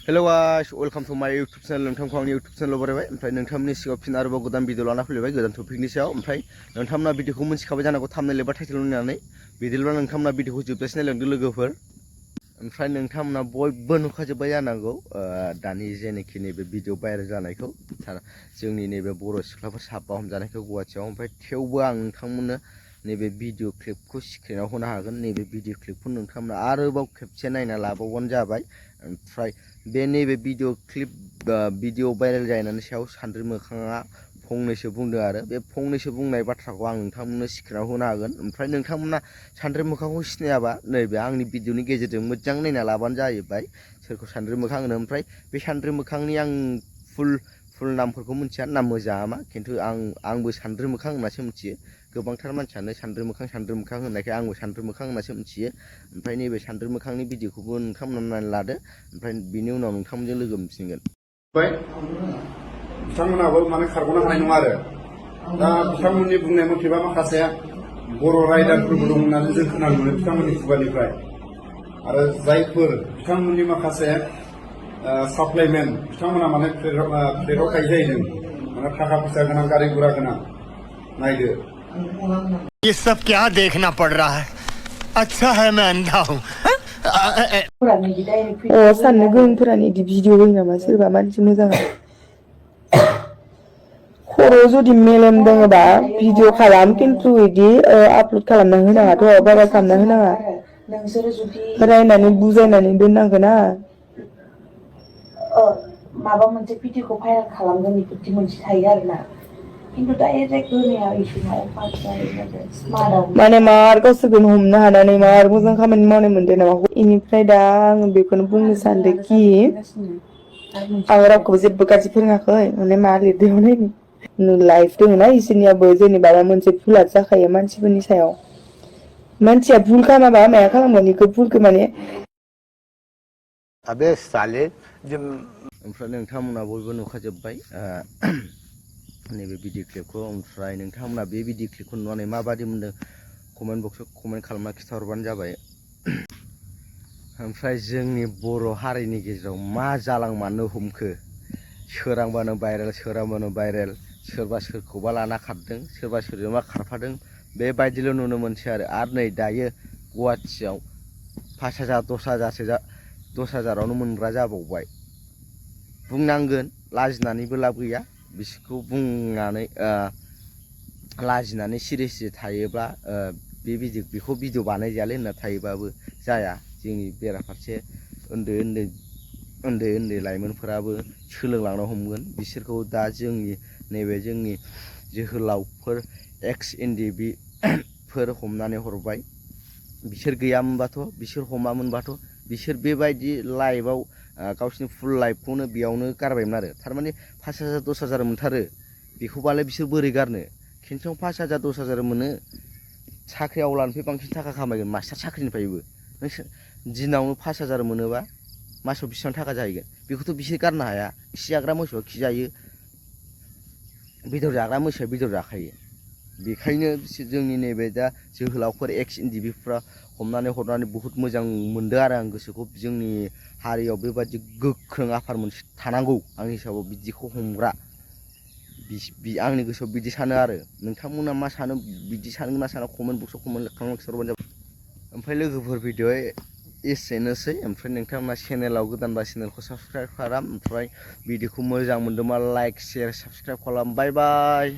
Hello guys, welcome to my YouTube channel. नोंथांखौ आंनि YouTube channel बरायबाय ओमफ्राय नोंथांमोननि सिगाङाव फिन आरोबाव गोदान भिडिअ लाना फैलायबाय गोदान टपिकनि सायाव ओमफ्राय नोंथांमोना भिडिअखौ मिथिखाबाय जानांगौ थाम्बनेल एबा टाइटेल होननानै बिदिब्ला नोंथांमोना भिडिअखौ जोबजासिम नायलांदो लोगोफोर ओमफ्राय नोंथांमोना बयबो नुखाजोब्बाय जानांगौ दानि जेनेखि नैबे भिडिअ भाइरेल जानायखौ जोंनि नैबे बर' सिख्लाफोर साबा हमजानायखौ गुवाहाटियाव ओमफ्राय थेवबो आं नोंथांमोननो नैबे भिडिअ क्लिपखौ स्क्रिनाव होनो हागोन नैबे भिडिअ क्लिपखौ नोंथांमोना आरोबाव खेबसे नायना लाबावबानो जाबाय ओमफ्राय बे नैबे भिडिअ क्लिप भिडिअ भाइरेल जानायनि सायाव सान्द्रि मोखाङा फंनैसो बुंदों आरो बे फंनैसो बुंनाय बाथ्राखौ आं नोंथांमोननो स्क्रिनाव होनो हागोन ओमफ्राय नोंथांमोना सान्द्रि मोखांखौ सिनायाबा नैबे आंनि भिडिअनि गेजेरजों मोजां नायना लाबानो जाहैबाय सोरखौ सान्द्रि मोखां होनो ओमफ्राय बे सान्द्रि मोखांनि आं फुल नामफोरखौ मिथिया नाम मोजाङा मा खिन्थु आंबो सान्द्रि मोखां होननासो मिथियो गोबांथार मानसियानो सान्द्रि मोखां होननायखाय आंबो सान्द्रि मोखां होननासो मिथियो ओमफ्राय नैबे सान्द्रि मोखांनि भिडिअखौबो नोंथांमोना नायना लादो ओमफ्राय बिनि उनाव नोंथांमोनजों लोगो मोनफिनगोन बिथांमोनाबो माने खारग'नो हानाय नङा आरो दा बिथांमोननि बुंनाय मथेबा माखासे बर' राइडारफोरबो दं होननानै जों खोनानो मोनो बिथांमोननि खुगानिफ्राय आरो जायफोर बिथांमोननि माखासे साप्लाइमेन बिथांमोना माने प्लेटआव थायो जाहैदों माने थाखा फैसा गोनां गारि गुरा गोनां नायदो ये सब क्या देखना पड़ रहा है अच्छा है मैं अंधा हूँ साननो गोरोंफोरानो इदि भिडिअ होयो नामा सोरबा मानसि मोजाङा खर' जुदि मेलेम दङबा भिडिअ खालाम खिन्थु इदि आपल'ड खालामना होनाङाथ' बारा खालामना होनाङा रायनानै बुजायनानै दोननांगोन माबा मोनसे भिडिअखौ भाइरेल खालामगोन बेफोरदि मोनसे थायो आरोना खिन्थु डाइरेक्ट होनाया इसोरनाव फार्स्ट जायो माने मार गावसोरखौनो हमनो हानानै मार मोजां खामानि मावनाय मोनदों नामा इनिफ्राय दा आङो बेखौनो बुंनो सानदोंखि आं रावखौबो जेबो गाज्रि फोरोङाखै माने मा लिरदों नायनो लाइफ दङ ना इसोरनियाबो जेनेबा माबा मोनसे भुला जाखायो मानसिफोरनि सायाव मानसिया भुल खालामाबा माया खालामगोन बेखौ भुलखौ माने अबे साले ओमफ्राय नोंथांमोना बयबो नुखाजोब्बाय नैबे भिडिअ क्लिपखौ ओमफ्राय नोंथांमोना बे भिडिअ क्लिपखौ नुनानै माबादि मोनदों कमेन्ट बक्सआव कमेन्ट खालामना खिन्थाहरबानो जाबाय ओमफ्राय जोंनि बर' हारिनि गेजेराव मा जालांमानो हमखो सोरांबानो भाइरेल सोरबा सोरखौबा लाना खारदों सोरबा सोरजोंबा खारफादों बेबायदिल' नुनो मोनसै आरो नै दायो गुवाहाटियाव 5,000 10 हाजारावनो मोनग्रा जाबावबाय बुंनांगोन लाजिनानैबो लाब गैया बिसोरखौ बुंनानै लाजिनानै सिरि थायोब्ला बेखौ भिडिअ बानायजायालै होनना थायोबाबो जाया जोंनि बेराफारसे उन्दै लाइमोनफोराबो सोलोंलांनो हमगोन बिसोरखौ दा नैबे जोंनि जोहोलावफोर एक्स एनडिबि फोर हमनानै हरबाय बिसोर गैयामोनबाथ' बिसोर हमामोनबाथ' बिसोर बेबायदि लाइफआव गावसिनि फुल लाइफखौनो बेयावनो गारबायमोन आरो थारमाने 5,000 10 हाजार मोनथारो बेखौबालाय बिसोर बोरै गारनो खेनसेयाव 5,000 10 हाजार मोनो साख्रि आवलानिफ्राय बांसिन थाखा खामायगोन मास्टार साख्रिनिफ्रायबो नों दिनावनो 5,000 मोनोबा मासाव बेसेबां थाखा जाहैगोन बेखौथ' बिसोर गारनो हाया खि जाग्रा मोसौआ खि जायो बेदर जाग्रा मोसौआ बेदर जाखायो बेखायनो जोंनि नैबे दा जोहोलावफोर एक्स एनडिबिफ्रा हमनानै हरनानै बहुद मोजां मोनदों आरो आं गोसोखौ जोंनि हारियाव बेबादि गोख्रों आफाद मोनसे थानांगौ आंनि हिसाबाव बिदिखौ हमग्रा आंनि गोसोआव बिदि सानो आरो नोंथांमोना मा सानो बिदि सानगोन ना साना कमेन्ट बक्सआव कमेन्ट खालामना खिन्थाहरबानो जाबाय ओमफ्राय लोगोफोर भिडिअआ एसेनोसै ओमफ्राय नोंथांमोना चेनेलाव गोदानबा चेनेलखौ साबस्क्राइब खालाम ओमफ्राय भिडिअखौ मोजां मोनदोंबा लाइक शेयार साबस्क्राइब खालाम बाय बाय।